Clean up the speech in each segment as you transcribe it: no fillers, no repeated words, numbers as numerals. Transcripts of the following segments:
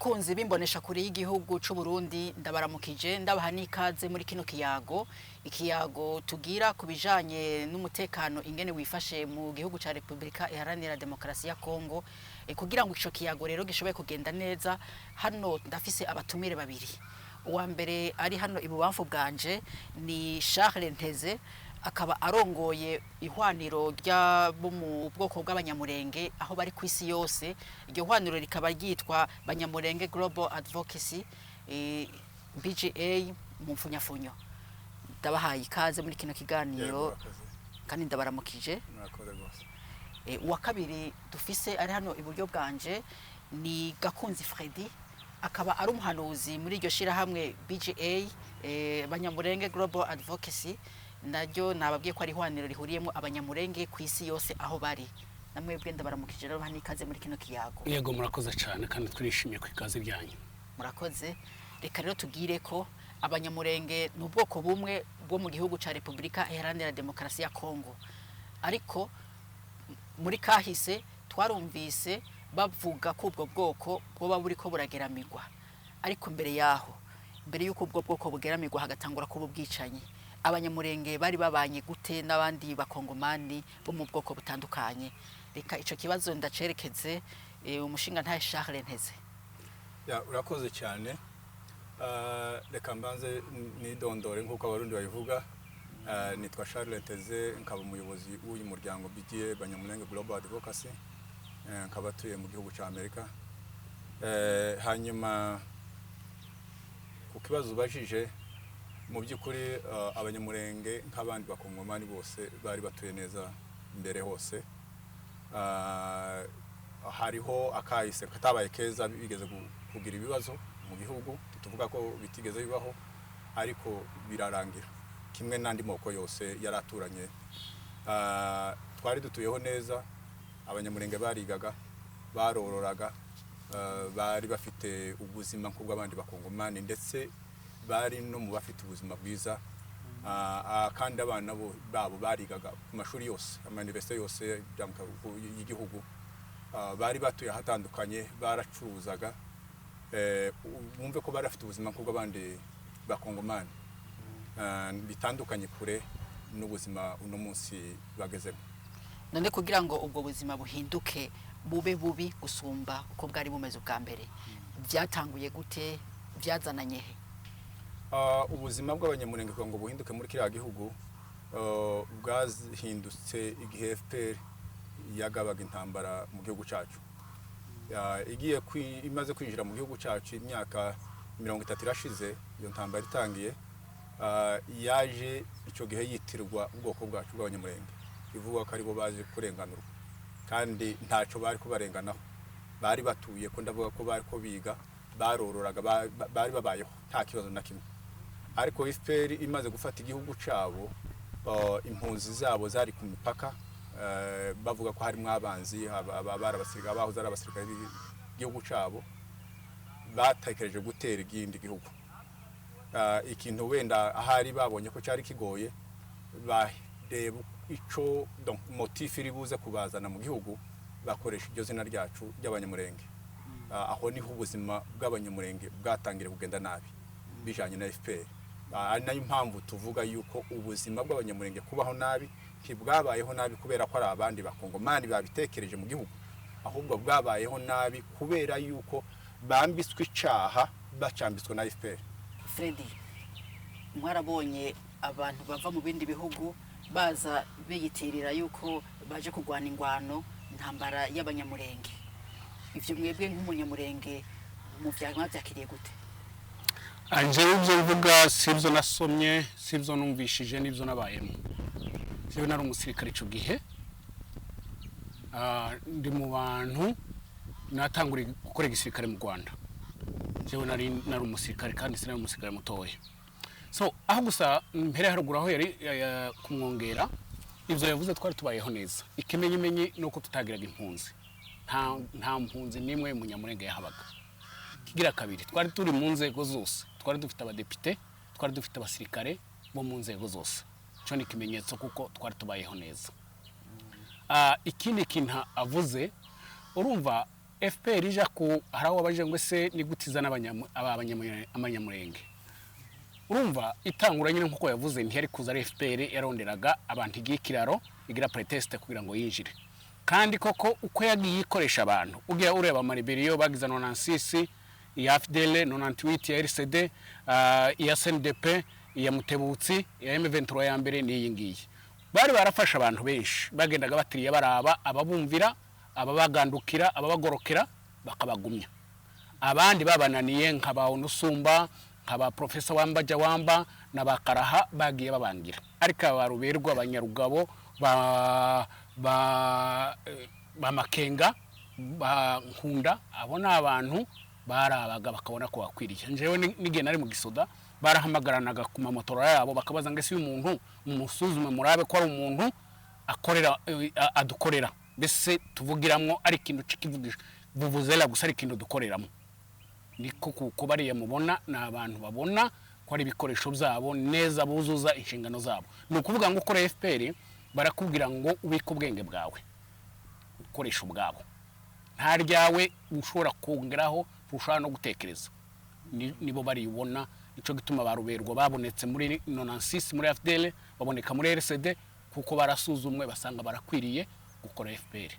Bakunzi b'imbonesha kure y'igihugu c'u Burundi, ndabaramukije, ndabaha n'ikaze muri kino kiyago, ikiyago tugira ku bijanye n'umutekano ingene wifashe mu gihugu ca Republika Iharanira Demokarasi ya Kongo. Kugira ngo ico kiyago rero gishobore kugenda neza, hano ndafise abatumire babiri. Uwa mbere ari hano ibubamfu bwanje ni Charles Nteze, akaba arongoye ihwaniro ry'abo mu bwoko bw'Abanyamurenge aho bari ku isi yose. Iryo hwaniro rikaba ryitwa Banyamurenge Global Advocacy, BGA mu mfunyafunyo. Ndabahaye ikaze muri kino kiganiro. Yego, murakoze. Kandi ndabaramukije. Murakoze rwose. Uwa kabiri dufise ari hano iburyo bwanje ni Gakunzi Freddy, akaba ari umuhanuzi muri iryo shirahamwe BGA, Banyamurenge Global Advocacy. Naryo nababwiye ko ari ihwaniro rihuriyemo Abanyamurenge ku isi yose aho bari. Namwebwe ndabaramukije rero, hano ikaze muri kino kiyago. Yego, murakoze cyane kandi turishimiye ku ikaze ryanyu. Murakoze. Reka rero tugire ko Abanyamurenge ni ubwoko bumwe bwo mu gihugu ca Repubulika Iharanira Demokarasi ya Kongo, ariko muri kahise twarumvise bavuga ko ubwo bwoko bwoba buriko burageramirwa. Ariko mbere yaho, mbere y'uko ubwo bwoko bugeramirwa hagatangura kuba ubwicanyi, Abanyamurenge bari babanye gute n'abandi Bakongomani bo mu bwoko butandukanye? Reka ico kibazo ndacerekeze umushinga ntahe Charles Nteze. Ya, urakoze cyane. Reka mbanze nidondore nk'uko Abarundi babivuga. Nitwa Charles Nteze, nkaba umuyobozi w'uyu muryango BGA, Banyamulenge Global Advocacy. Nkaba atuye mu gihugu cya Amerika. Hanyuma ku kibazo ubajije, mu by'ukuri Abanyamurenge nk'abandi Bakongomani bose bari batuye neza mbere hose. Hariho akahise katabaye keza, bigeze kugira ibibazo mu gihugu, tuvuga ko bitigeze bibaho, ariko birarangira kimwe n'andi moko yose yari aturanye. Twari dutuyeho neza. Abanyamurenge barigaga, barororaga, bari bafite ubuzima nk'ubw'abandi Bakongomani, ndetse bari no mu bafite ubuzima bwiza. Kandi abana babo barigaga ku mashuri yose, ama université yose y'igihugu. Bari batuye ahatandukanye, baracuruzaga. Bumve ko bari bafite ubuzima nk'ubw'abandi Bakongomani, bitandukanye kure n'ubuzima uno munsi bagezemo. None kugira ngo ubwo buzima buhinduke bube bubi gusumba uko bwari bumeze ubwa mbere, byatanguye gute? Byazananye he? Ubuzima bw'Abanyamurenge kugira ngo buhinduke muri kiriya gihugu, bwahindutse igihe FPR yagabaga intambara mu gihugu cyacu. Igiye imaze kwinjira mu gihugu cyacu, imyaka 30 irashize iyo ntambara itangiye. Yaje icyo gihe yitirwa ubwoko bwacu bw'Abanyamurenge, ivuga ko aribo baje kurenganurwa, kandi ntacyo bari kubarenganaho. Bari batuye ko ndavuga ko bari ko biga, barororaga, bari babayeho nta kibazo na kimwe. Ariko FPR imaze gufata igihugu cyabo, impunzi zabo zari ku mipaka, bavuga ko harimo abanzi, bari abasirikare, bahoze ari abasirikare b'igihugu cyabo, batekereje gutera ikindi gihugu. Ikintu wenda ahari babonye ko cyari kigoye, bareba ico, donc motif iri buze kubazana mu gihugu, bakoresha iryo zina ryacu ry'Abanyamurenge. Aho niho ubuzima bw'Abanyamurenge bwatangiye kugenda nabi bijanye na FPR. Ari nayo mpamvu tuvuga yuko ubuzima bw'Abanyamurenge kubaho nabi ntibwabayeho nabi kubera ko ari abandi Bakongomani babitekereje mu gihugu, ahubwo bwabayeho nabi kubera yuko bambitswe icaha, bacambitswe na FPR. Freddy, mwarabonye abantu bava mu bindi bihugu baza biyitirira yuko baje kurwana ingwano, intambara y'Abanyamurenge. Ivyo mwebwe nk'Umunyamurenge mu mwavyakiriye gute? Njyewe ibyo mvuga si ibyo nasomye, si ibyo numvishije, n'ibyo nabayemo. Njyewe nari umusirikare icyo gihe. Ndi mu bantu natanguriye gukora igisirikare mu Rwanda. Njyewe nari umusirikare, kandi sinari umusirikare mutoya. So aho gusa mbere haruguru aho yari kumwongera ibyo yavuze, twari tubayeho neza. Ikimenyimenyi ni uko tutagiraga impunzi, nta mpunzi n'imwe y'Umunyamurenge yahabaga. Kigira kabiri, twari turi mu nzego zose, twari dufite abadepite, twari dufite abasirikare bo mu nzego zose. Icyo ni ikimenyetso kuko twari tubayeho neza. Ikindi kintu avuze, urumva FPR ija ku, hari aho wabajije ngo ese ni gute izana abanyamurenge. Urumva itangura nyine, nk'uko yavuze, ntiyari kuza ari FPR. Yaronderaga abantu, igiye ikiraro, igira prétexte kugira ngo yinjire. Kandi koko uko yagiye ikoresha abantu, ugiye ureba ama rébellions bagize 96 iya AFDL, 98 ya RCD, iya CNDP, iya Mutebutsi, iya M23 ya mbere n'iyi ngiyi, bari barafashe abantu benshi. Bagendaga batiriye, baraba ababumvira, ababagandukira, ababagorokera, bakabagumya. Abandi babananiye, nka ba Onusumba, nka ba Professor Wamba Jawamba na ba Karaha, bagiye babangira. Ariko aba Ruberwa, abanyarugabo, ba Makenga, ba Nkunda, abo ni abantu barabaga bakabona ko bakwiriye. Njyewe n'igihe nari mu gisoda, barahamagaranaga ku mamotora yabo, bakabaza ngo: "Ese uyu muntu mumusuzume, murabe ko ari umuntu akorera, adukorera, mbese tuvugiramwo, ari ikintu c'ikivugisho vuvuzela gusa, ari ikintu dukoreramo?" Niko kuko bariya mubona ni abantu babona ko ari ibikoresho byabo neza, buzuza inshingano zabo. Ni ukuvuga ngo ukora FPR, barakubwira ngo ubike ubwenge bwawe, ukoresha ubwabo, nta ryawe ushobora kongeraho, ushobora no gutekereza. Nibo baribona. Nico gituma ba Ruberwa babonetse muri 96 muri AFDL, baboneka muri RCD, kuko barasuzumwe basanga barakwiriye gukora FPR.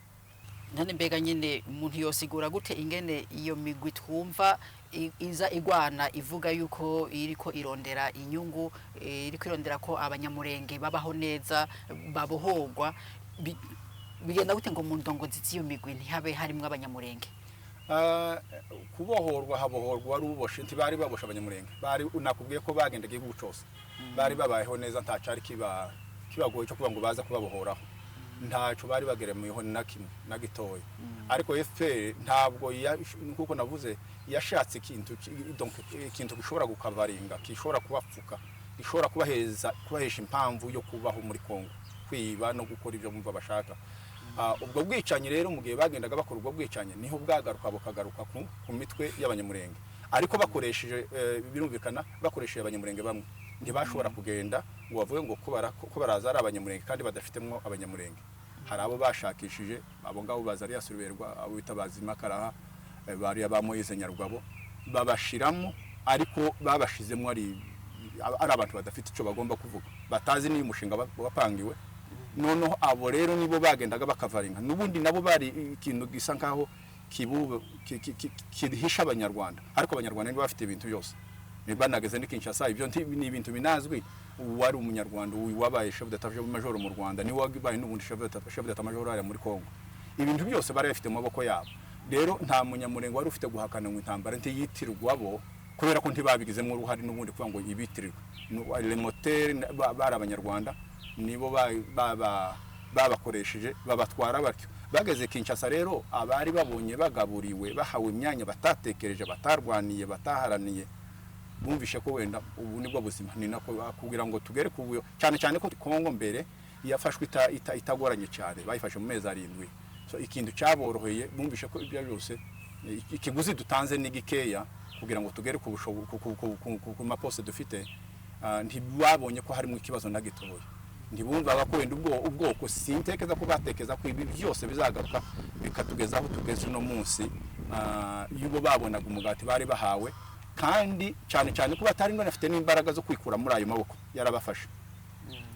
None mbega nyine umuntu yosigura gute ingene iyo migwi twumva iza igwana, ivuga yuko iriko irondera inyungu, iriko irondera ko abanyamurenge babaho neza, babohorwa, bigenda gute ngo mu ndongozi z'iyo migwi ntihabe harimwo abanyamurenge? Kubohorwa, habohorwa wari uboshe. Ntibari baboshe abanyamurenge. Bari, nakubwiye ko bagenda igihugu cose, bari babayeho neza, nta cari kiba kibagoye cyo kuba ngo baza kubabohoraho. Ntaco bari bageremeyeho na kimwe na gitoya. Ariko FPR ntabwo, nkuko navuze, yashatse ikintu donc ikintu gishobora gukavaringa, gishobora kubapfuka, gishobora kubaheza, kubahesha impamvu yo kubaho muri Kongo, kwiba no gukora ibyo bumva bashaka. Ubwo bwicanyi rero, mu gihe bagendaga bakora ubwo bwicanyi, niho bwagaruka, bukagaruka ku mitwe y'abanyamurenge, ariko bakoresheje, birumvikana, bakoresheje abanyamurenge bamwe. Ntibashobora kugenda ngo bavuge ngo ko baraza ari abanyamurenge kandi badafitemo abanyamurenge. Hari abo bashakishije, abo ngabo baza ari Ruberwa, abo bita Bazima Karaha, bariya ba Moise Nyarugabo, babashiramo. Ariko babashizemo ari abantu badafite icyo bagomba kuvuga, batazi n'iyo umushinga wapangiwe. Noneho abo rero nibo bagendaga bakavaringa. N'ubundi nabo bari ikintu gisa nkaho kihisha abanyarwanda, ariko abanyarwanda nibo bafite ibintu byose. Banageze ní Kinshasa, ibyo ni ibintu binazwi. Uwari umunyarwanda, uyu wabaye chef d'état major mu Rwanda, niwe wabaye n'ubundi chef d'état major hariya muri Kongo. Ibintu byose bari bafite mu maboko yabo. Rero nta munyamurenge wari ufite guhakana ngo intambara ntiyitirwa bo, kubera ko ntibabigizemo uruhare n'ubundi kuvuga ngo ibitirirwe. Les moteurs bari abanyarwanda, nibo babakoresheje, babatwara batyo. Bageze Kinshasa rero, abari babonye bagaburiwe, bahawe imyanya batatekereje, batarwaniye, bataharaniye, bumvishe ko wenda ubu nibwo buzima. Ni nako kugira ngo tugere ku buyo, cyane cyane ko Kongo mbere yafashwe itagoranye cyane, bayifashe mu mezi 7. So ikintu cyaboroheye, bumvishe ko ibyo byose, ikiguzi dutanze ni gikeya kugira ngo tugere ku ku ma postes dufite. Ntibabonye ko harimo ikibazo na gitoya. Ntibumvaga ko wenda ubwoko, sintekeza ko batekeza ko ibi byose bizagaruka bikatugeza aho tugeze uno munsi. Y'ubo babonaga umugati bari bahawe, kandi cyane cyane ko batari banafite n'imbaraga zo kwikura muri ayo maboko yarabafashe.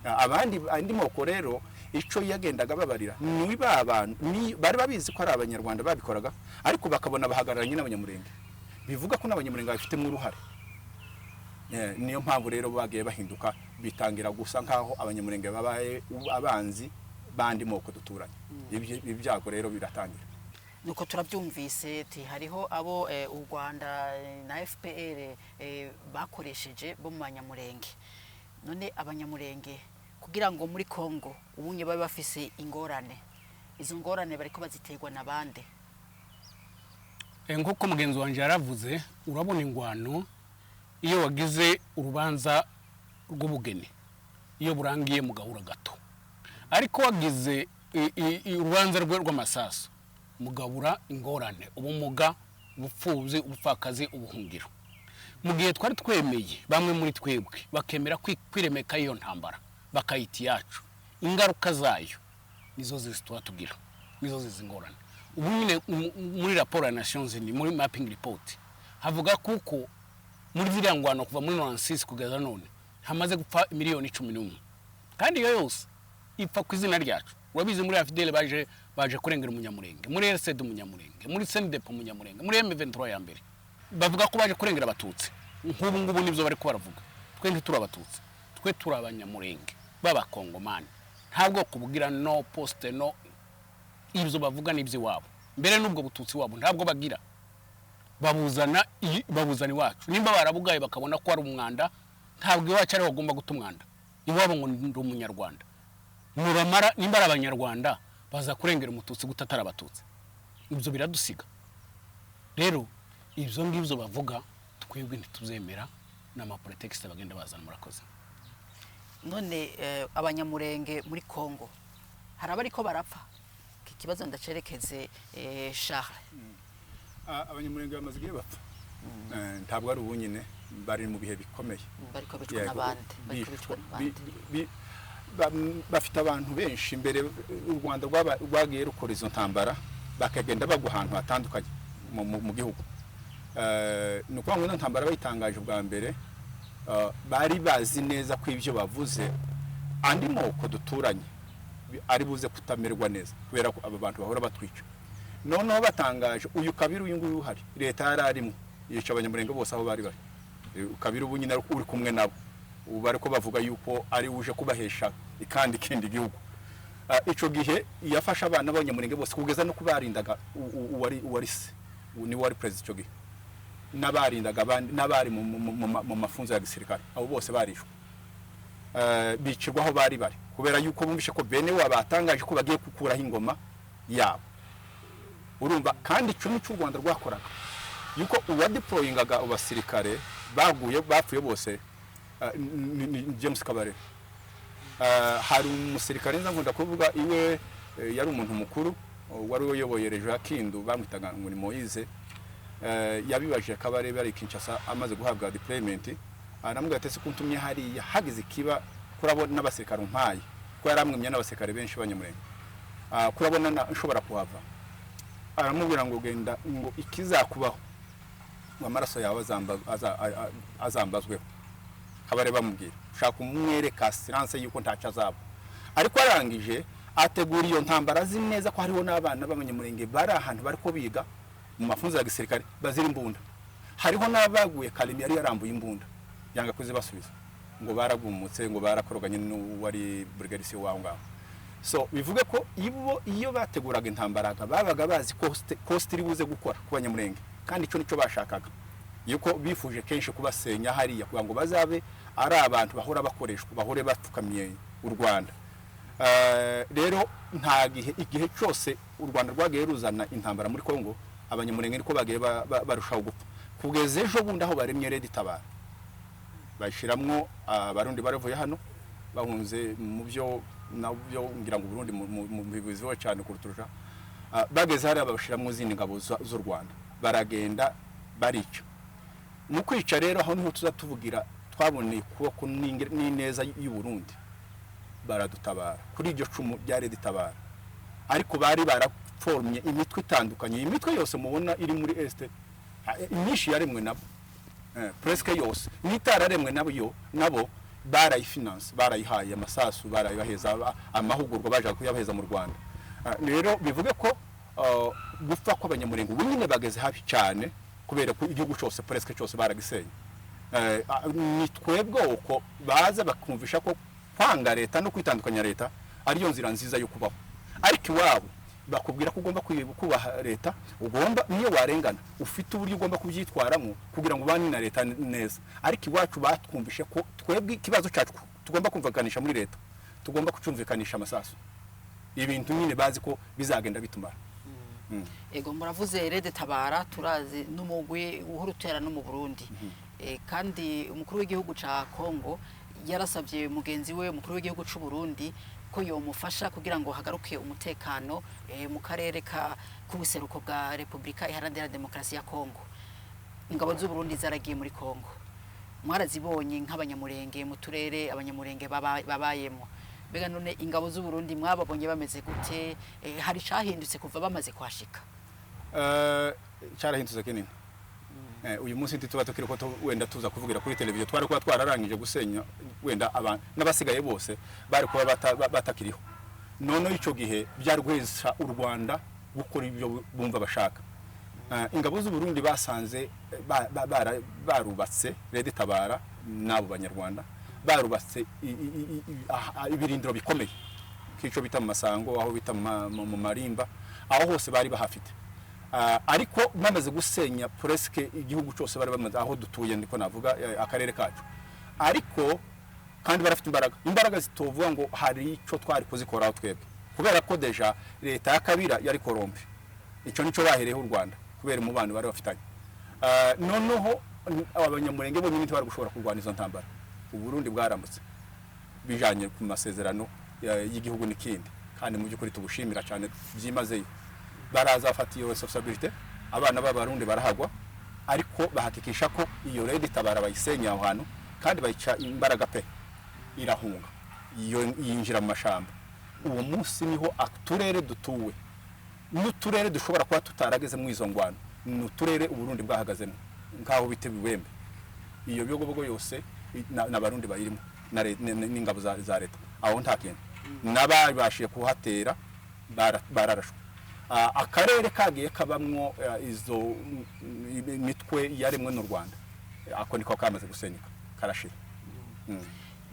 Abandi, andi moko rero, ico yagendaga babarira ni ba bantu ni bari babizi ko ari abanyarwanda babikoraga, ariko bakabona bahagararanye n'abanyamurenge, bivuga ko n'abanyamurenge babifitemo uruhare. Niyo mpamvu rero bagiye bahinduka, bitangira gusa nkaho abanyamurenge babaye abanzi bandi moko duturanye. Ibyago rero biratangira. Nuko turabyumvise, ti hariho abo u Rwanda na FPR bakoresheje bo mu banyamurenge. None abanyamurenge, kugira ngo muri Kongo ubunye babe bafise ingorane, izo ngorane bariko baziterwa na bande? Nk'uko mugenzi wanjye yaravuze, urabona ingwano, iyo wagize urubanza rw'ubugeni, iyo burangiye mugahura gato, ariko wagize urubanza rwe rw'amasasu, mugabura ingorane, ubumuga, ubupfubyi, ubupfakazi, ubuhungiro. Mu gihe twari twemeye, bamwe muri twebwe bakemera kwiremeka iyo ntambara, bakayita iyacu, ingaruka zayo nizo zizi tuba tugira, nizo zizi ingorane. Ubu nyine muri raporo ya Nations Unies, muri mapping report, havuga kuko muri ziriya ngwano kuva muri 96 kugeza none hamaze gupfa miliyoni 11, kandi iyo yose ipfa ku izina ryacu. Urabizi, muri AFDL baje kurengera umunyamurenge, muri RCD umunyamurenge, muri CNDP umunyamurenge, muri M23 ya mbere bavuga ko baje kurengera abatutsi. Nk'ubu ngubu nibyo bari ko baravuga. Twe ntituri abatutsi, twe turi abanyamurenge b'abakongomani. Nta bwoko bugira, no poste, no ibyo bavuga n'iby'iwabo. Mbere n'ubwo bututsi wabo ntabwo bagira, babuzana iwacu. Nimba barabugaye bakabona ko ari umwanda, ntabwo iwacu ariho bagomba guta umwanda. Iwabo ngo ndi umunyarwanda. Nibamara, nimba ari abanyarwanda, baza kurengera umututsi gute atari abatutsi? Ibyo biradusiga. Rero ibyo ngibyo bavuga twebwe ntituzemera, ni ama prétexte bagenda bazana. Murakoze. None abanyamurenge muri Kongo hari abariko barapfa? Iki kibazo ndacerekeze Charles. Abanyamurenge bamaze igihe bapfa. Ntabwo ari ubu nyine, bari mu bihe bikomeye. Bariko bicwa Yego, n'abandi, bariko bicwa n'abandi. Bafite abantu benshi. Mbere u Rwanda rwagiye rukora izo ntambara, bakagenda bagwa ahantu hatandukanye mu gihugu. Ni ukuvuga ngo ino ntambara bayitangaje ubwa mbere, bari bazi neza ko ibyo bavuze andi moko duturanye ari buze kutamererwa neza, kubera ko aba bantu bahora batwica. Noneho batangaje uyu Kabiri, uyu nguyu uhari, leta yari arimo yica abanyamurenge bose aho bari bari. Kabiri ubu nyine uri kumwe nabo, ubu bari ko bavuga yuko ari uje kubahesha ikandi kindi gihugu. Ico gihe yafashe abana b'abanyamurenge bose, kugeza no kubarindaga uwari se, ni wari perezida ico gihe, n'abarindaga abandi, n'abari mu mafunzo ya gisirikare, abo bose barishwe. Bicirwa aho bari bari, kubera yuko bumvishe ko bene wabo batangaje ko bagiye gukuraho ingoma yabo. Urumva kandi icumi cy'u Rwanda rwakoraga yuko uwadeployingaga abasirikare baguye bapfuye bose, ni James Kabarebe. Hari umusirikare nza nkunda kuvuga iwe, yari umuntu mukuru, wari uyoboye région ya Kindu, bamwitaga ngo ni Moise. Yabibajije Kabarebe ari Kinshasa amaze guhabwa deployment, aramubwira ati: "Ese kuntumye hariya, hagize ikiba, kurabona n'abasirikare umpaye?" Ko yaramwimye n'abasirikare benshi b'abanyamurenge. "Kurabona nshobora kuhava?" Aramubwira ngo: "Genda," ngo "ikizakubaho, ngo amaraso yawe azambazweho." Kabare bamubwira ushaka umwereka assurance yuko ntacyo azaba. Ariko arangije ategura iyo ntambara azi neza ko hariho n'abana b'abanyamurenge bari ahantu bari ko biga mu mafunzo ya gisirikare bazira imbunda. Hariho n'abaguye Kalemi yari yarambuye imbunda, yanga kuzibasubiza, ngo baragumutse, ngo barakoroganye n'uwari brigadier waho ngaho. So bivuge ko ibo iyo bateguraga intambara babaga bazi cost iri buze gukora ku banyamurenge, kandi icyo nicyo bashakaga, yuko bifuje kenshi kubasenya hariya kugira ngo bazabe ari abantu bahora bakoreshwa, bahore bapfukamiye u Rwanda. Rero nta gihe, igihe cyose u Rwanda rwagiye ruzana intambara muri Kongo, abanyamurenge niko bagiye barushaho gupfa, kugeza ejo bundi aho baremye RED Tabara, bashiramwo abarundi baravuye hano bahunze mu byo nabyo, ngira ngo Burundi mu biziho cyane kuruturusha. Bageze hariya babashiramwo izindi ngabo z'u Rwanda, baragenda barica. Mu kwica rero, aho niho tuza tuvugira twaboneye ukuboko n'ineza y'u Burundi, baradutabara kuri iryo cumu rya RED Tabara. Ariko bari baraformye imitwe itandukanye. Iyi mitwe yose mubona iri muri Est, imyinshi yaremwe nabo. Presque yose n'itararemwe nabo, yo nabo barayifinance, barayihaye amasasu, barayibaheza amahugurwa, baje kuyabaheza mu Rwanda. Rero bivuge ko gupfa kw'abanyamurenge ubu nyine bageze habi cyane, kubera ko igihugu cyose, presque cyose, baragisenye. Ni twebwe uko baza bakumvisha ko kwanga leta no kwitandukanya leta ariyo nzira nziza yo kubaho, ariko iwabo bakubwira ko ugomba kubaha leta, ugomba niyo warengana ufite uburyo ugomba kubyitwaramo kugira ngo ubane na leta neza. Ariko iwacu batwumvishe ko twebwe ikibazo cyacu tugomba kumvikanisha muri leta, tugomba kucumvikanisha amasasu, ibintu nyine bazi ko bizagenda bitumara. Ego, muravuze RED Tabara, turazi n'umugwi uhora utera no mu Burundi. Kandi umukuru w'igihugu ca Kongo yarasabye mugenzi we umukuru w'igihugu c'u Burundi ko yomufasha kugira ngo hagaruke umutekano mu karere ka k'ubuseruko bwa Republika Iharanira Demokarasi ya Kongo. Ingabo z'u Burundi zaragiye muri Kongo, mwarazibonye nk'abanyamurenge mu turere abanyamurenge babayemo. Mbega none ingabo z'u Burundi mwababonye bameze gute? Hari cahindutse kuva bamaze kuhashika? Cyarahindutse kinini. Uyu munsi ntituba tukiri ko wenda tuza kuvugira kuri televiziyo, twari kuba twararangije gusenya wenda abantu n'abasigaye bose bari kuba batakiriho. Noneho icyo gihe byari guhesha u Rwanda gukora ibyo bumva bashaka. Ingabo z'u Burundi basanze barubatse Red Tabara n'abo banyarwanda barubatse ibirindiro bikomeye nk'icyo bita mu Masango, aho bita mu Marimba, aho hose bari bahafite. Ariko bamaze gusenya presque igihugu cyose bari bamaze aho dutuye, ndiko navuga akarere kacu. Ariko kandi barafite imbaraga zitovuga ngo hari icyo twari kuzikoraho twebwe, kubera ko déjà leta ya Kabila yari corrompue. Icyo nicyo bahereyeho u Rwanda kubera umubano bari bafitanye. Noneho abanyamurenge bonyine ntibari gushobora kurwana izo ntambara. Uburundi bwaramutse bijanye ku masezerano y'igihugu n'ikindi, kandi mu by'ukuri tubushimira cyane byimazeyo. Baraza bafata iyo responsabilité, abana b'abarundi barahagwa, ariko bahakikisha ko iyo Red Tabara bayisenya aho hantu kandi bayica imbaraga pe, irahunga iyo yinjira mu mashamba. Uwo munsi niho uturere dutuwe n'uturere dushobora kuba tutarageze mu izo ngwano, ni uturere Uburundi bwahagazemo nk'aho bita Biwembe, iyo Biyogobogo yose n'abarundi bayirimo n'ingabo za leta. Aho nta kintu n'ababashije kuhatera bararashwe. Akarere kagiye kabamwo izo mitwe yaremwe n'u Rwanda, ako niko kamaze gusenyuka karashira.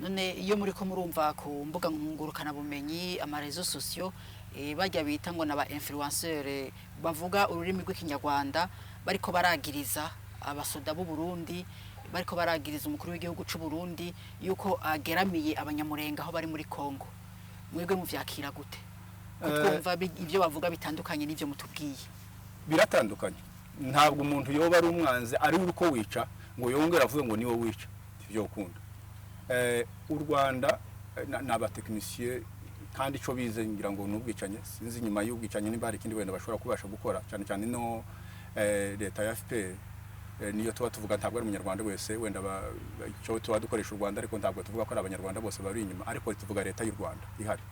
None iyo muri ko murumva ku mbuga ngurukanabumenyi, ama réseaux sociaux, bajya bita ngo n'aba influenceur bavuga ururimi rw'ikinyarwanda bariko baragiriza abasoda b'u Burundi, bariko baragiriza umukuru w'igihugu c'u Burundi yuko ageramiye abanyamurenga aho bari muri Kongo, mwebwe muvyakira gute? Ko twumva ibyo bavuga bitandukanye n'ivyo mutubwiye. Biratandukanye. Ntabwo umuntu yoba ari umwanzi ari we uko wica ngo yongere avuge ngo niwe wica, ntibyokunda. U Rwanda ni abatekinisiye kandi ico bize ngira ngo ni ubwicanyi. Sinzi inyuma y'ubwicanyi nimba hari ikindi wenda bashobora kubasha gukora, cyane cyane no leta ya FPR niyo tuba tuvuga, ntabwo ari umunyarwanda wese wenda icyo tuba dukoresha u Rwanda, ariko ntabwo tuvuga ko ari abanyarwanda bose bari inyuma, ariko tuvuga leta y'u Rwanda ihari.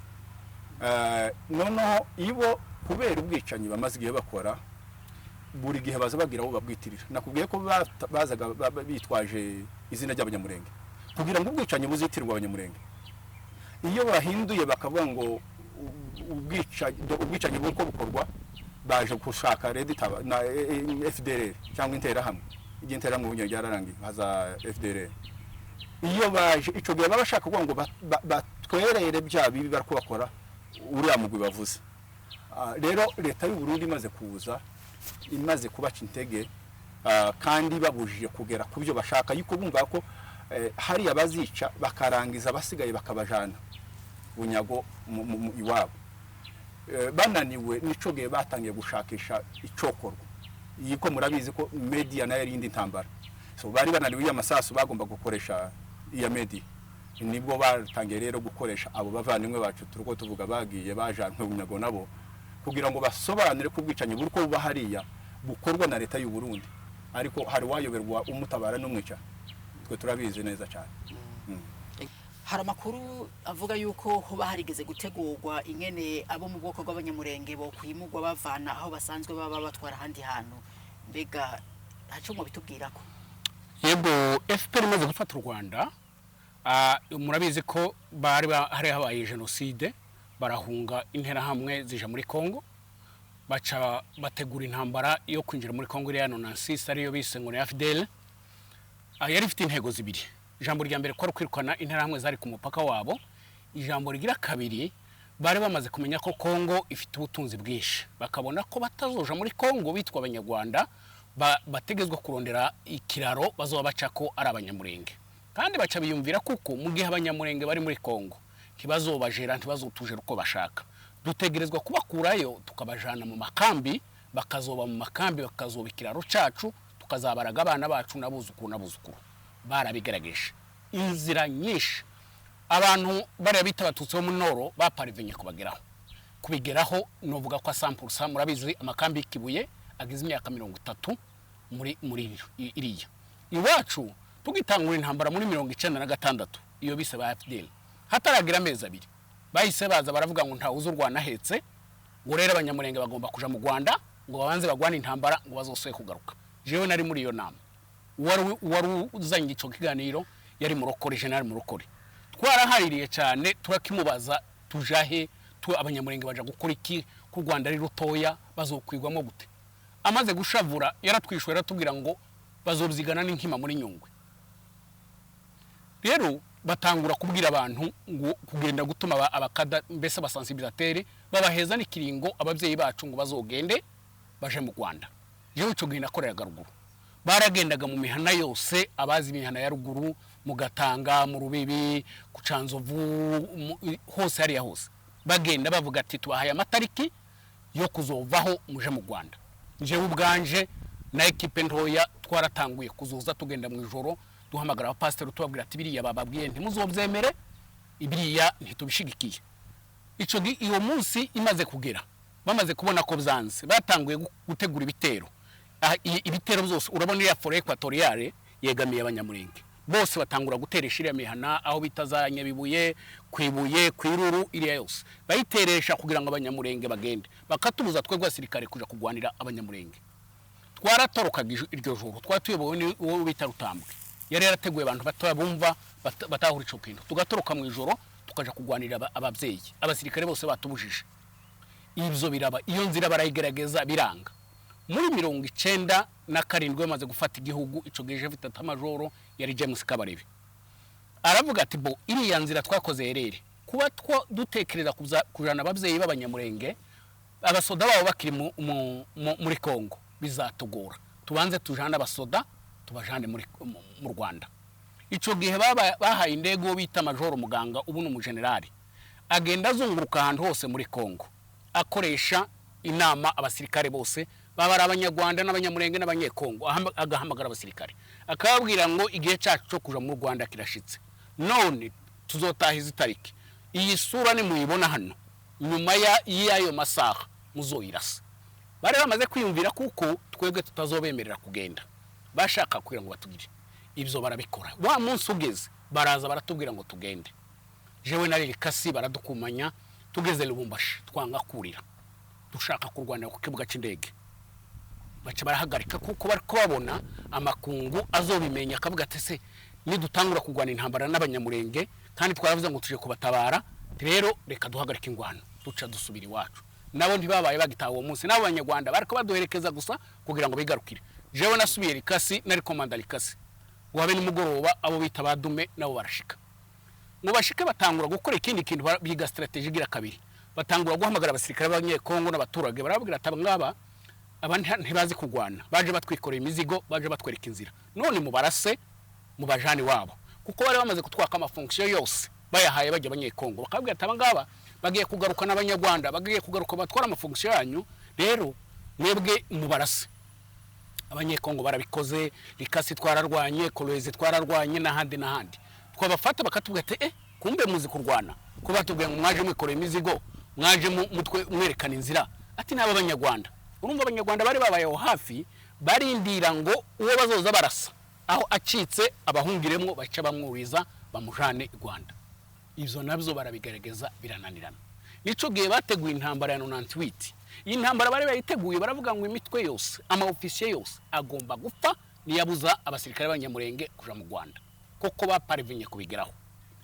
Noneho ibo kubera ubwicanyi bamaze igihe bakora, buri gihe baza bagira abo babwitirira. Nakubwiye ko bazaga bitwaje izina ry'abanyamurenge kugira ngo ubwicanyi buzitirwe abanyamurenge. Iyo bahinduye bakavuga ngo ubwicanyi buko bukorwa baje gushaka Red Tabara na FDLR cyangwa interahamwe, igihe interahamwe ubu ryararangiye haza FDLR. Iyo baje ico gihe baba bashaka kuvuga ngo batwerere bya bibi bariko bakora uriya mugwi bavuze. Rero leta y'u Burundi imaze kuza, imaze kubaca intege kandi babujije kugera ku byo bashaka, yuko bumva ko hariya bazica bakarangiza abasigaye bakabajana bunyago iwabo. Bananiwe nico gihe batangiye gushakisha icokorwa. Yiko murabizi ko media nayo ari indi ntambara, so bari bananiwe iyo amasasu bagomba gukoresha iya media. Nibwo batangiye rero gukoresha abo bavandimwe bacu turiko tuvuga bagiye bajanwe bunyago nabo, kugira ngo basobanure ko ubwicanyi buriko buba hariya bukorwa na leta y'u Burundi. Ariko hari wayoberwa umutabara n'umwica? Twe turabizi neza cyane. Hari amakuru avuga yuko hoba harigeze gutegurwa ingene abo mu bwoko bw'abanyamurenge bo kwimurwa bavana aho basanzwe baba batwara ahandi hantu. Mbega haco mu bitubwirako? Yego, FPR imaze gufata u Rwanda, murabizi ko bari hari habaye jenoside, barahunga, interahamwe zija muri Kongo, baca bategura intambara yo kwinjira muri Kongo iriya 96, ariyo bise ngo ni AFDL. Yari ifite intego zibiri. Ijambo rya mbere kwari kwirukana interahamwe zari ku mupaka wabo. Ijambo rigira kabiri, bari bamaze kumenya ko Kongo ifite ubutunzi bwinshi, bakabona ko batazoja muri Kongo bitwa abanyarwanda, bategezwa kurondera ikiraro bazoba baca ko ari abanyamurenge. Kandi baca biyumvira kuko mu gihe abanyamurenge bari muri Kongo ntibazobajera, ntibazotujera uko bashaka, dutegerezwa kubakurayo tukabajana mu makambi, bakazoba mu makambi, bakazoba ikiraro cacu, tukazabaraga abana bacu n'abuzukuru n'abuzukuru. Barabigerageje inzira nyinshi. Abantu bariya bita abatutsi bo mu Nord baparivenye kubageraho, kubigeraho novuga ko asampurusa. Murabizi amakambi y'ikibuye agize imyaka 30 muri iriya iwacu. Tugitangura intambara muri 96, iyo bise ba FDL, hataragira amezi 2. Bahise baza baravuga ngo ntawe uzurwana ahetse, ngo rero Abanyamurenge bagomba kuja mu Rwanda ngo babanze bagwane intambara, ngo bazosoye kugaruka. Jewe nari muri iyo nama. Wari uzanye ico kiganiro yari Murokore, General Murokore. Twarahaririye cyane, turakimubaza: tujahe tu, Abanyamurenge baja gukora iki, ku Rwanda ari rutoya, bazokwigwamo gute? Amaze gushavura yaratwishuye, aratubwira ngo bazobyigana n'inkima muri Nyungwe. Rero batangura kubwira abantu ngo kugenda gutuma abakada, mbese abasensibilisateur, babaheza n'ikiringo ababyeyi bacu ngo bazogende baje mu Rwanda. Jewe ico gihe nakoreraga ruguru, baragendaga mu mihana yose, abazi imihana ya ruguru, mu Gatanga, mu Rubibi, ku Canzovu, hose hariya hose, bagenda bavuga ati: "Tubahaye amatariki yo kuzovaho muje mu Rwanda." Njyewe ubwanje na ekipe ntoya twaratanguye kuzoza tugenda mu ijoro, duhamagara abapasiteri, tubabwira ati: "Biriya bababwiye ntimuzobyemere, ibiriya ntitubishigikiye." Ico iyo munsi imaze kugera, bamaze kubona ko byanze, batanguye gutegura ibitero. Ibitero byose urabona iriya forêt équatoriale yegamiye Abanyamurenge bose, batangura guteresha iriya mihana aho bita za Nyabibuye, Kwibuye, Kwiruru, iriya yose bayiteresha kugira ngo Abanyamurenge bagende, bakatubuza twebwe abasirikare kuja kugwanira Abanyamurenge. Twaratorokaga iryo joro, twari tuyobowe n'uwo bita Rutambwe, yari yarateguye abantu batoya bumva batahura ico kintu, tugatoroka mu ijoro tukaja kugwanira ababyeyi, abasirikare bose batubujije. Ibyo biraba, iyo nzira barayigerageza biranga. Muri 97 bamaze gufata igihugu, ico gihe chef d'état-major yari James Kabarebe, aravuga ati: "Bo iriya nzira twakoze erere kuba two dutekereza kujana ababyeyi b'Abanyamurenge, abasoda babo bakiri muri Kongo, bizatugora. Tubanze tujane abasoda, tubajane mu Rwanda." Ico gihe bahaye indege uwo bita Majoro Muganga, ubu ni umujenerali, agenda azunguruka ahantu hose muri Kongo, akoresha inama abasirikare bose, baba ari Abanyarwanda n'Abanyamurenge n'Abanyekongo, agahamagara abasirikare akababwira ngo: "Igihe cyacu cyo kuja mu Rwanda kirashitse, none tuzotaha izi tariki. Iyi sura nimuyibona hano nyuma y'ayo masaha muzoyirasa." Bari bamaze kwiyumvira kuko twebwe tutazobemerera kugenda, bashaka kugira ngo batugire ibyo, barabikora. Wa munsi ugeze baraza baratubwira ngo tugende. Jewe nari Likasi, baradukumanya, tugeze Lubumbashi twanga kurira, dushaka kurwanira ku kibuga cy'indege, baca barahagarika kuko bari kubabona amakungu azobimenya, akavuga ati: "Se nidutangura kurwana intambara n'Abanyamurenge kandi twaravuze ngo tuje kubatabara? Rero reka duhagarike ingwano." Duca dusubira iwacu. Nabo ntibabaye bagitaha uwo munsi, n'abo Banyarwanda bariko baduherekeza gusa kugira ngo bigarukire. Jewe nasubiye Likasi, nari komanda Likasi, ngo habe nimugoroba abo bita badume nabo barashika. Ngo bashike batangura gukora ikindi kintu, biga stratégie igira kabiri, batangura guhamagara abasirikare b'Abanyekongo n'abaturage, barababwira ati: "Aba ngaba, aba ntibazi kurwana, baje batwikoreye imizigo, baje batwereka inzira, none mubarase mubajane wabo." Kuko bari bamaze kutwaka amafonction yose, bayahaye bajya Abanyekongo, bakabwira ati: "Aba ngaba bagiye kugaruka n'Abanyarwanda, bagiye kugaruka batwara amafonction yanyu, rero mwebwe mubarase." Abanyekongo barabikoze. Likasi twararwanye, Kolwezi twararwanye, n'ahandi n'ahandi. Twabafata bakatubwira ati: "Kumbe muzi kurwana, ko batubwiye ngo mwaje mwikoreye imizigo, mwaje mutwe mwerekana inzira?" Ati: "N'aba Banyarwanda." Urumva Abanyarwanda bari babayeho hafi, barindira ngo uwo bazoza barasa aho acitse abahungiremo, baca bamwuriza bamujane i Rwanda. Ibyo nabyo barabigaragaza birananirana. Nico gihe bateguye intambara ya 98. Iyi ntambara bari bayiteguye, baravuga ngo imitwe yose, ama officier yose agomba gupfa niyabuza abasirikare b'Abanyamurenge kuja mu Rwanda. Koko baparivinye kubigeraho,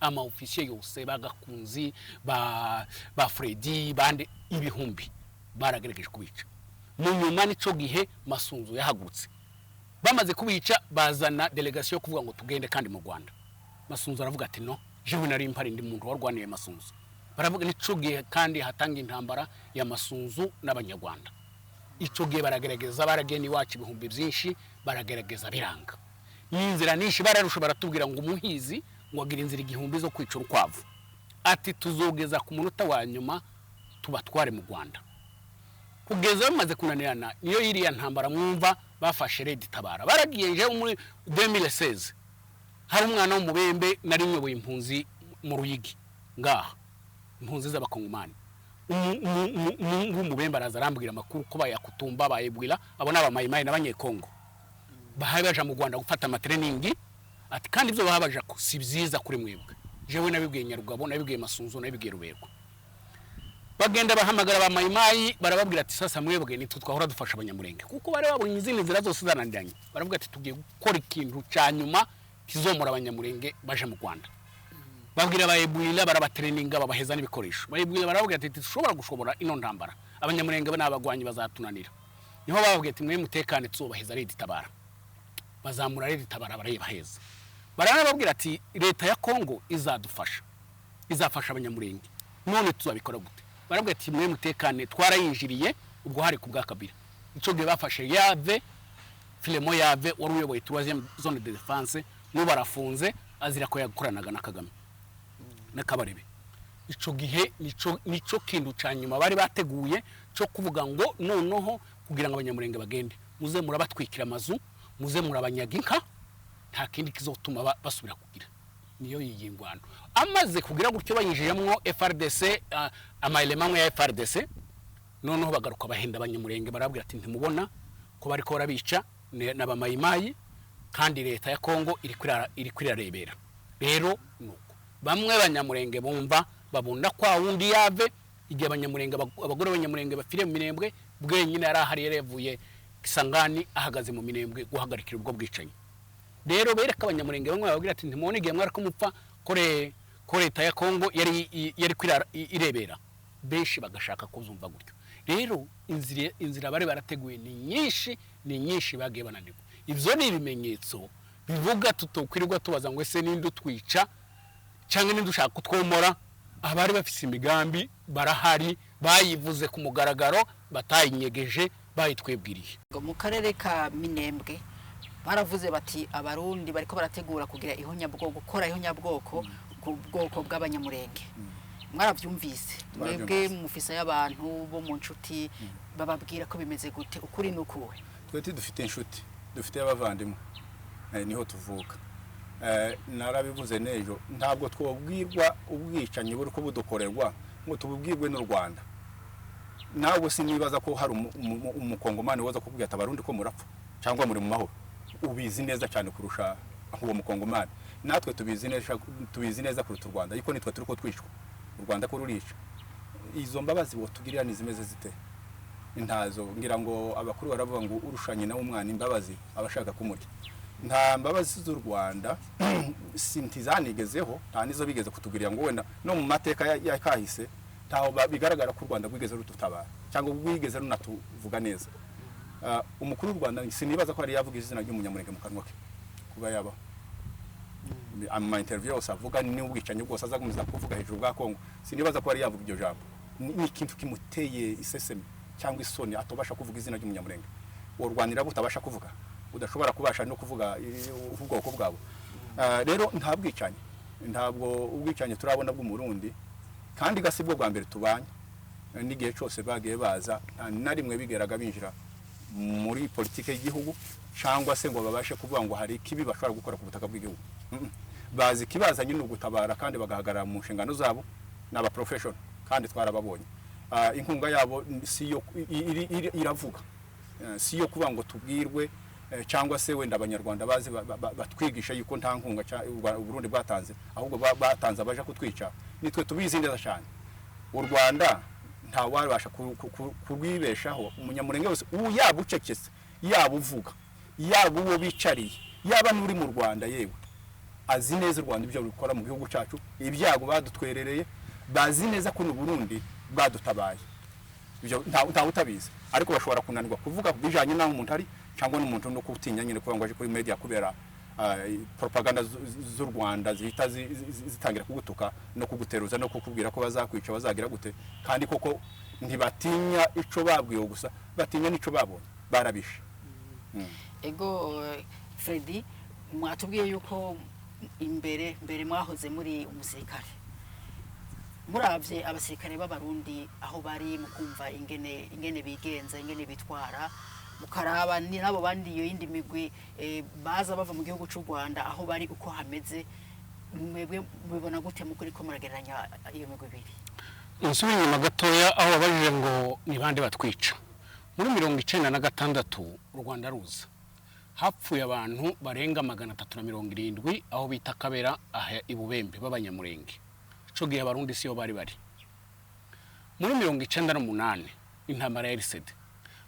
ama officier yose, bagakunzi ba Fredi bande, ibihumbi baragerageje kubica. Mu nyuma nico gihe Masunzu yahagurutse. Bamaze kubica bazana délégation yo kuvuga ngo tugende kandi mu Rwanda. Masunzu aravuga ati: "No, jewe nari mpari, ndi muntu warwaniye Masunzu." Baravuga nico gihe kandi hatanga intambara ya Masunzu n'Abanyarwanda. Ico gihe baragerageza, baragenda iwacu ibihumbi byinshi, baragerageza biranga. N'inzira nyinshi bararusha, baratubwira ngo umuhizi ngo agira inzira igihumbi zo kwica urukwavu. Ati: "Tuzogeza ku munota wa nyuma tubatware mu Rwanda." Kugeza bamaze kunanirana, niyo iriya ntambara mwumva bafashe Red Tabara, baragiye. Nje muri 2016 hari umwana w'umubembe, nari nyoboye impunzi mu Ruyigi ngaha, impunzi z'Abakongomani. W'umubembe araza arambwira amakuru ko bayakutumba bayibwira abo ni Abamayimayi n'Abanyekongo bahaye baja mu Rwanda gufata amatraining. Ati: "Kandi ibyo baba baja si byiza kuri mwebwe." Jewe nabibwiye Nyarugabo, nabibwiye Masunzu, nabibwiye Ruberwa. Bagenda bahamagara ba Mayimayi, barababwira ati: "Sasa mwebwe nitwe twahora dufasha Abanyamurenge," kuko bari babonye izindi nzira zose zananiranye. Baravuga ati: "Tugiye gukora ikintu cya nyuma kizomora Abanyamurenge baje mu Rwanda." Babwira ba Ebwila, barabatraininga, babaheza n'ibikoresho. Ba Ebwila baravuga ati: "Dushobora gushobora ino ntambara, Abanyamurenge ni abagwanyi, bazatunanira." Niho bababwiye ati: "Mwe mutekane, tuzobaheza RED Tabara." Bazamura RED Tabara, barayibaheza. Baranababwira ati: "Leta ya Kongo izadufasha, izafasha Abanyamurenge, none tuzabikora gute?" Barabwira ati: "Mwe mutekane, twarayinjiriye." Ubwo hari ku bwa Kabila. Icyo gihe bafashe Yave Filemo, Yave wari uyoboye troisième zone de défense, n'ubu arafunze, azira ko yakoranaga na Kagame na Kabarebe. Ico gihe nico kintu ca nyuma bari bateguye cyo kuvuga ngo noneho kugira ngo Abanyamurenge bagende, muze murabatwikira amazu, muze murabanyaga inka, nta kindi kizotuma basubira kugira niyo iyi ngwano. Amaze kugira gutyo, bayinjiyemwo FARDC, ama éléments amwe ya FARDC, noneho bagaruka bahenda Abanyamurenge, barabwira ati: "Ntimubona ko bariko barabica n'abamayimayi, kandi leta ya Kongo iri kwirarebera." Rero nuko bamwe Banyamurenge bumva babunda kwa wundi yave igihe Abanyamurenge, abagore b'Abanyamurenge bapfiriye mu Minembwe, bwenyine yari ahari, yari yavuye Kisangani, ahagaze mu Minembwe guhagarikira ubwo bwicanyi. Rero bereka Abanyamurenge bamwe, bababwira ati: "Ntimubona igihe mwari kumupfa ko leta ya Kongo yari irebera?" Benshi bagashaka kuzumva gutyo. Rero inzira bari barateguye ni nyinshi, ni nyinshi, bagiye bananirwa. Ibyo ni ibimenyetso bivuga tutokwirirwa tubaza ngo ese ninde utwica cyangwa ninde ushaka kutwomora. Abari bafise imigambi barahari, bayivuze ku mugaragaro, batayinyegeje, bayitwibwiriye. Ngo mu karere ka Minembwe baravuze bati: "Abarundi bariko barategura kugira ihonyabwoko, gukora ihonyabwoko ku bwoko bw'Abanyamurenge." Mwaravyumvise mwebwe? Twaravyumvise. Mufisa y'abantu bo mu nshuti bababwira ko bimeze gute? Ukuri ni ukuwe? Twe dufite inshuti, dufite abavandimwe, niho tuvuka. Narabivuze n'ejo, ntabwo twabwirwa ubwicanyi buri ko budukorerwa ngo tububwirwe n'u Rwanda. Nawe sinibaza ko hari umukongomani waza kukubwira ati: "Abarundi ko murapfa cyangwa muri mu mahoro." Ubizi neza cyane kurusha uwo mukongomani. Natwe tubizi neza, tubizi neza kuruta u Rwanda, ariko nitwe turi ko twicwa, u Rwanda ko rurica. Izo mbabazi wotugirira ni zimeze zite? Ntazo. Ngira ngo abakuru baravuga ngo urushanye nawe umwana imbabazi aba ashaka kumurya. Nta mbabazi z'u Rwanda, si ntizanigezeho, nta nizo bigeze kutugirira, ngo wenda no mu mateka ya kahise ntaho bigaragara ko u Rwanda rwigeze rudutabara cyangwa rwigeze runatuvuga neza. Umukuru w'u Rwanda sinibaza ko yari yavuga izina ry'Umunyamurenge mu kanwa ke kuba yabaho. Ama interview yose avuga n'ubwicanyi bwose azagumiza kuvuga hejuru bwa Kongo, sinibaza ko yari yavuga iryo jambo. Ni ikintu kimuteye iseseme cyangwa isoni, atobasha kuvuga izina ry'Umunyamurenge. Worwanira butabasha kuvuga, udashobora kubasha no kuvuga ubwoko bwabo. Rero nta bwicanyi, ntabwo ubwicanyi turabona bw'Umurundi, kandi gasi bwo bwa mbere tubanye. N'igihe cyose bagiye baza, nta na rimwe bigeraga binjira muri politike y'igihugu cyangwa se ngo babashe kuvuga ngo hari ikibi bashobora gukora ku butaka bw'igihugu. Bazi ikibazanye ni ugutabara, kandi bagahagarara mu nshingano zabo, ni aba professional kandi twarababonye. Inkunga yabo si yo iravuga. Si yo kuvuga ngo tubwirwe, cyangwa se wenda Abanyarwanda bazi batwigisha yuko nta nkunga Uburundi bwatanze, ahubwo batanze abaja kutwica. Nitwe tubizi neza cyane. U Rwanda nta wabasha kurwibeshaho. Umunyamurenge wese ubu, yaba ucecetse, yaba uvuga, yaba uwo bicariye, yaba n'uri mu Rwanda, yewe azi neza u Rwanda ibyo rukora mu gihugu cyacu, ibyago badutwerereye. Bazi neza ko Burundi bwadutabaye, ibyo ntawe utabizi, ariko bashobora kunanirwa kuvuga bijanye n'aho umuntu ari, cyangwa n'umuntu no kutinya nyine kuba ngo aje kuri media, kubera propaganda z'u Rwanda zihita zitangira kugutuka no kuguteruza no kukubwira ko bazakwica, bazagira gute. Kandi koko ntibatinya ico babwiwe gusa, batinya n'ico babonye, barabishe. Ego, Freddy, mwatubwiye yuko imbere mbere mwahoze muri umusirikare. Muravye abasirikare b'Abarundi aho bari, mukumva ingene bigenza, ingene bitwara, mukaraba ni nabo bandi iyo yindi migwi baza bava mu gihugu c'u Rwanda, aho bari uko hameze, mwebwe mubibona gute mukuri ko muragereranya iyo migwi ibiri? Nsubira inyuma gatoya aho babajije ngo ni bande batwica. Muri 96 u Rwanda ruza, hapfuye abantu barenga 370 aho bita Kabera, aha i Bubembe, b'Abanyamurenge. Ico gihe Abarundi siyo bari bari. Muri 98, intambara ya RCD,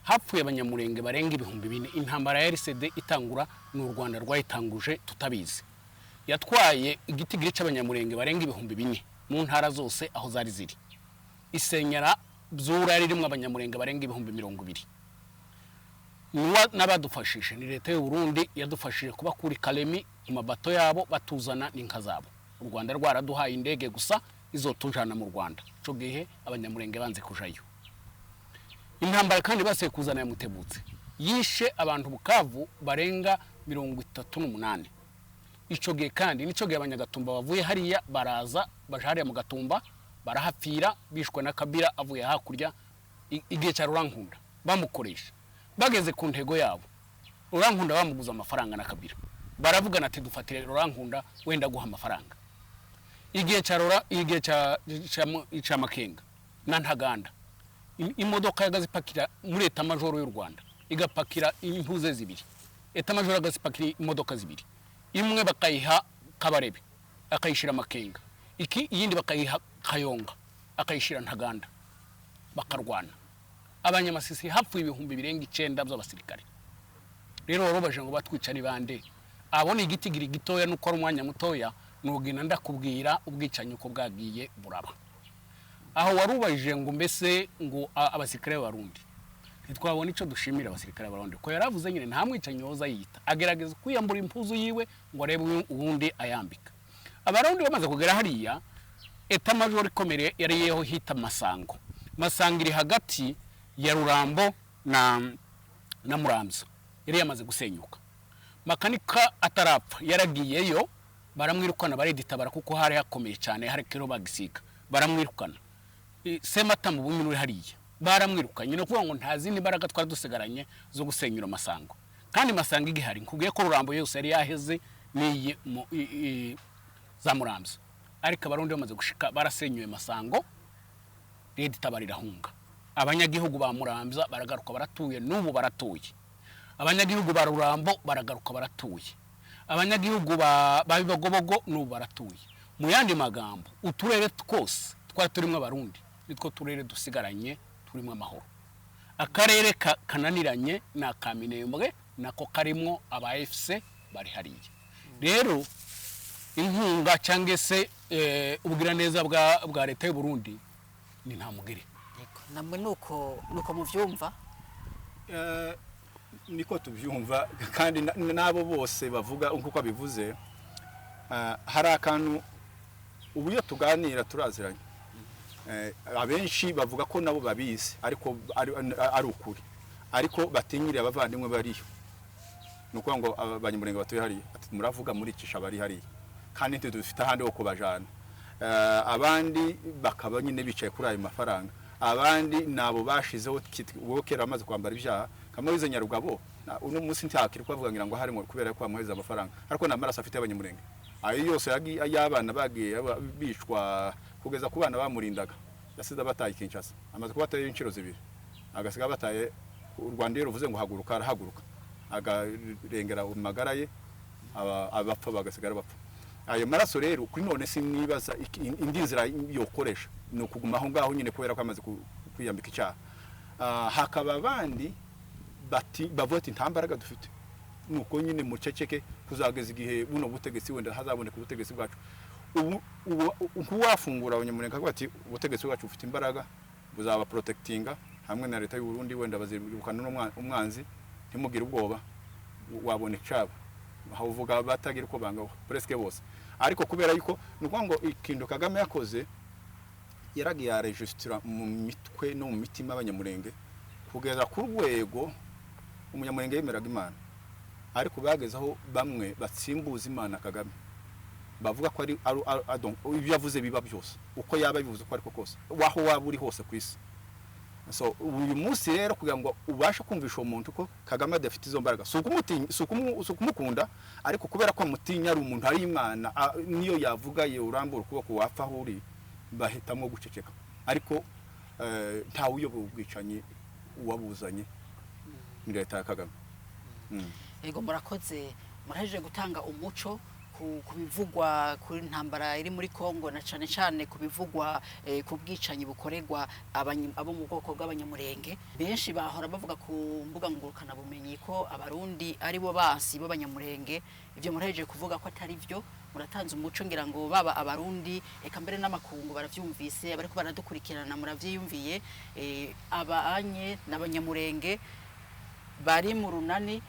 hapfuye Abanyamurenge barenga 4000. Intambara ya RCD itangura, ni u Rwanda rwayitanguje tutabizi. Yatwaye igitigiri cy'Abanyamurenge barenga 4000 mu ntara zose aho zari ziri, isenyera byura ririmo Abanyamurenge barenga 20,000. N'abadufashije ni leta y'u Burundi, yadufashije kubakura i Kalemi mu mabato yabo, batuzana n'inka zabo. U Rwanda rwaraduhaye indege gusa izotujana mu Rwanda. Ico gihe Abanyamurenge banze kujayo. Intambara kandi basiye kuzana ya Mutebutse, yishe abantu Bukavu barenga 38. Ico gihe kandi nico gihe Abanyagatumba bavuye hariya baraza, baja hariya mu Gatumba, barahapfira, bishwe na Kabila avuye hakurya. Igihe cya Rurankunda bamukoresha, bageze ku ntego yabo. Rurankunda bamuguza amafaranga na Kabila, baravugana ati: "Dufatire Rurankunda, wenda guha amafaranga." Igihe cya Rora, igihe cya Makenga na Ntaganda, imodoka yagazipakira muri état-major y'u Rwanda, igapakira impuze zibiri. État-major agazipakira imodoka zibiri, imwe bakayiha Kabarebe akayishira Makenga, iki iyindi bakayiha Kayonga akayishira Ntaganda, bakarwana. Abanyamasisi hapfuye 9,000 by'abasirikare. Rero warubaje ngo batwica ni bande? Abo ni igitigiri gitoya, nuko ari umwanya mutoya. Nugenda ndakubwira ubwicanyi uko bwagiye buraba. Aho warubajije ngo mbese ngo abasirikare b'Abarundi, ntitwabona icyo dushimira abasirikare b'Abarundi, ko yaravuze nyine nta mwicanyi woza yiyita, agerageza kwiyambura impuzu yiwe ngo arebe uwundi ayambika. Abarundi bamaze kugera hariya, état-major ikomeye yari yeho hita Masango. Masango iri hagati ya Rurambo na Muramza, yari yamaze gusenyuka. Makanika atarapfa yaragiyeyo, baramwirukana, bareditabara kuko hari hakomeye cyane, hari kero bagisiga, baramwirukana. Semata mu bumwe uri hariya baramwirukanye. Ni ukuvuga ngo nta zindi mbaraga twari dusigaranye zo gusenyura Masango. Kandi Masango igihari, nkubwiye ko Rurambo yose yari yaheze n'iyi za Muramza, ariko Abarundi bamaze gushika barasenyuye Masango, Redi Tabara irahunga. Abanyagihugu ba Muramza baragaruka, baratuye, n'ubu baratuye. Abanyagihugu ba Rurambo baragaruka, baratuye. Abanyagihugu ba Bibogobogo n'ubu baratuye. Mu yandi magambo, uturere twose twari turimo Abarundi nitwo turere dusigaranye turimo amahoro. Akarere kananiranye ni aka Minembwe, nako karimwo aba FC bari hariya. Rero inkunga cyangwa se ubugiraneza bwa leta y'u Burundi ni nta mugere. Yego, namwe nuko muvyumva? Niko tubyumva, kandi n'abo bose bavuga nk'uko abivuze. Hari akantu, ubu iyo tuganira turaziranye. Abenshi bavuga ko nabo babizi, ariko ari ukuri, ariko batinyiriye abavandimwe bariyo. Ni ukuvuga ngo Abanyamurenge batuye hariya, ati muravuga muricisha bari hariya, kandi ntidufite ahandi ho kubajana. Abandi bakaba nyine bicaye kuri ayo mafaranga, abandi nabo bashizeho wowe kera bamaze kwambara ibyaha kamuhize Nyarugabo. Uno munsi ntakiri kubavuga ngira ngo harimo kubera ko bamuheza amafaranga, ariko nta maraso afite y'Abanyamurenge. Ayo yose y'abana bagiye bicwa kugeza ku bana bamurindaga, yasize abataye Kinshasa. Amaze kubataye inshuro zibiri, agasiga bataye u Rwanda. Iyo ruvuze ngo haguruka, arahaguruka agarengera magara ye, abapfa bagasigara bapfa. Ayo maraso rero kuri none sinibaza indi nzira yokoresha, ni ukuguma aho ngaho nyine kubera ko amaze kwiyambika icyaha. Hakaba abandi bati bavuga ati nta mbaraga dufite, nuko nyine muceceke kuzageza igihe buno butegetsi wenda hazaboneka ubutegetsi bwacu. Ubu nkuwafungura Abanyamurenge akavuga ati ubutegetsi bwacu bufite imbaraga, buzaba protectinga hamwe na leta y'u Burundi, wenda bazirukana n'umwanzi, ntimugire ubwoba, wabona icabo aho uvuga batagira uko banga presque bose. Ariko kubera yuko ni ukuvuga ngo ikintu Kagame yakoze, yaragiye arejisitira mu mitwe no mu mitima y'Abanyamurenge kugeza ku rwego Umunyamurenge yemeraga Imana, ariko bageze aho bamwe batsimbuza Imana Kagame, bavuga ko ari ibyo yavuze biba byose, uko yaba bivuze uko ariko kose, waho waba uri hose ku isi. So uyu munsi rero, kugira ngo ubashe kumvisha uwo muntu ko Kagame adafite izo mbaraga, si ukumutinya, si ukumukunda, ariko kubera ko amutinya, ari umuntu, ari Imana, niyo yavuga ye urambura ukuboko wapfa aho uri, bahitamo guceceka. Ariko ntawe uyoboye ubwicanyi, uwabuzanye ni leta ya Kagame. Yego, murakoze, murahejeje gutanga umuco. ku bivugwa kuri ntambara iri muri Kongo, na cane cane ku bivugwa ku bwicanyi bukorerwa abo mu bwoko bw'Abanyamurenge. Benshi bahora bavuga ku mbuga ngurukana bumenyi ko Abarundi ari bo basi b'Abanyamurenge. Ivyo murahejeje kuvuga ko atari vyo, muratanze umuco, ngira ngo baba Abarundi eka mbere n'amakungu baravyumvise, abariko baradukurikirana muravyiyumviye. Abanye n'Abanyamurenge bari mu runani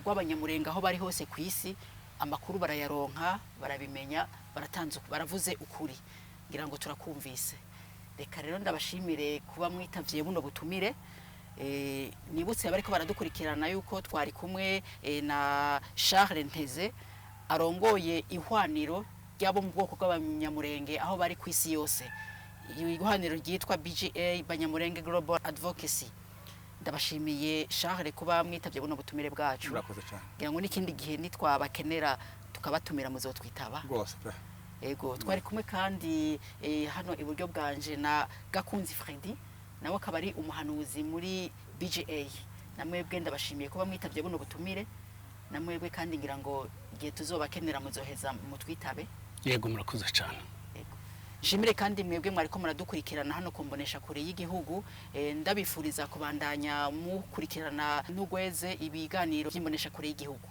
rw'Abanyamurenge aho bari hose ku isi, amakuru barayaronka, barabimenya, baratanze, baravuze ukuri, ngira ngo turakumvise. Reka rero ndabashimire kuba mwitavye buno butumire. Nibutse abariko baradukurikirana yuko twari kumwe na Charles Nteze, arongoye ihwaniro ry'abo mu bwoko bw'Abanyamurenge aho bari ku isi yose, ihwaniro ryitwa BGA, Banyamurenge Global Advocacy. Ndabashimiye Charles kuba mwitavye buno butumire bwacu. Murakoze cyane. Ngira ngo n'ikindi gihe nitwabakenera tukabatumira muzotwitaba. Rwose pe. Ego, twari kumwe kandi hano iburyo bwanje na Gakunzi Freddy, nawe akaba ari umuhanuzi muri BGA. Namwebwe ndabashimiye kuba mwitavye buno butumire. Namwebwe kandi ngira ngo igihe tuzobakenera muzoheza mutwitabe. Yego, murakoze cyane. Yego. Nshimire kandi mwebwe mwariko muradukurikirana hano kumbonesha kure y'igihugu. Ndabifuriza kubandanya mukurikirana n'ugweze ibiganiro by'imbonesha kure y'igihugu.